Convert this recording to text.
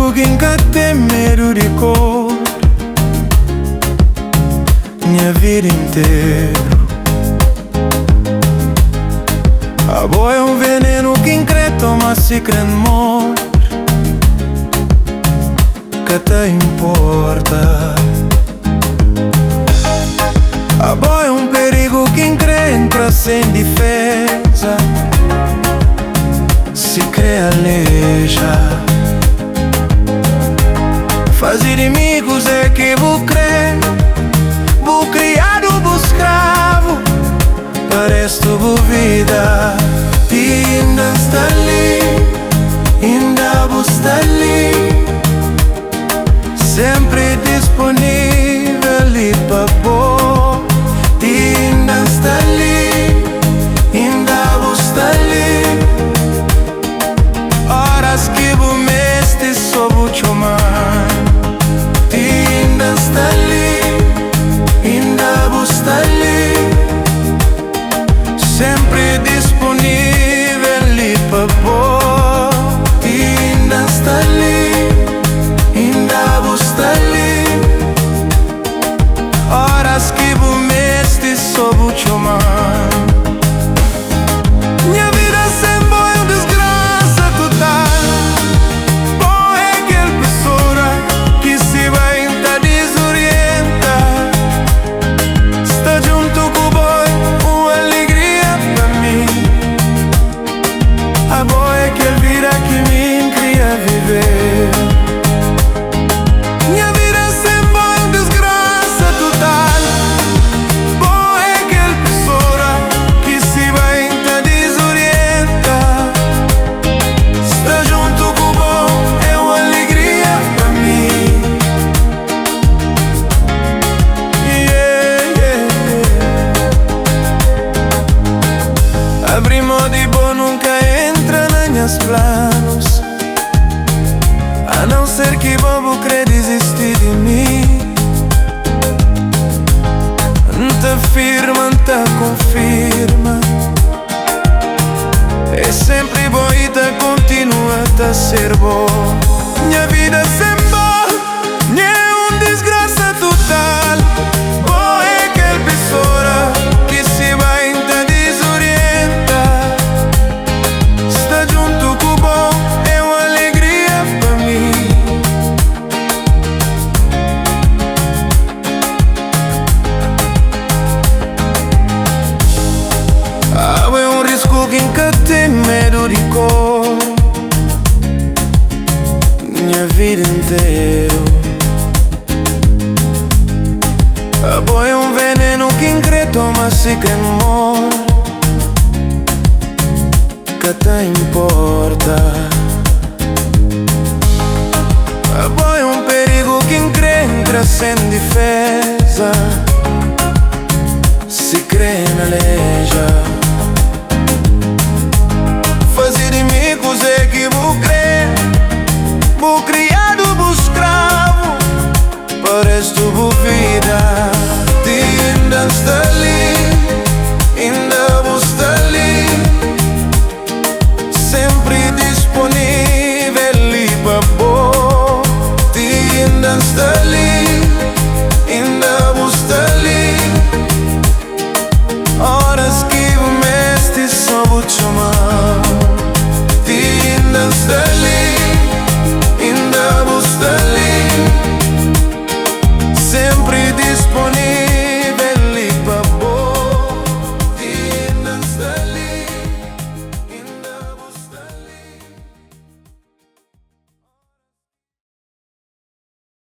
risku ki N ka ten medu di kor Nha vida interu Abo é un venenu ki N kre toma sikre N mor Ka ta inporta Abo é un perigu ki N kre entra sen difeza Sikre aleja Faze di mi kuzê ki bu kre Bu kriadu bu skravu Pa restu bu vida Ti inda N sta li Inda bu sta li Senpri disponível li pa bo Ti inda N sta li Inda bu sta li Óras ki bu meste sô bu txoma-m Ti inda N sta li Inda bu sta li Senpri disponível li pa bo Ti inda N sta li Inda bu sta li Óras ki bu meste sô bu txoma-m Nha vida sen bo é un disgrasa total Bo é kel pesoa ki si bai N ta dizorienta Sta djuntu ku bo é un alegria pa mi Abo é kel vida ki mi N kria vive Nha vida sen bo é un disgrasa total Bo é kel pesoa ki si bai N ta dizorienta Sta djuntu ku bo é un alegria pa mi Yeah. Abri mô di bo nunka entra na nhas planus A não ser ki bo bu kre dizisti di mi N ta firma, N ta konfirma É senpri bo i ta kontinua ta ser bo Nha vida sen bo é un disgrasa total Bo é kel pesoa ki si bai N ta dizorienta Sta djuntu ku bo é un alegria pa mi Abo é un risku ki N ka ten medu di kor Nha vida interu Abo é un venenu ki N kre toma sikre N mor Ka ta inporta Abo é un perigu ki N kre entra sen difeza Sikre N aleja.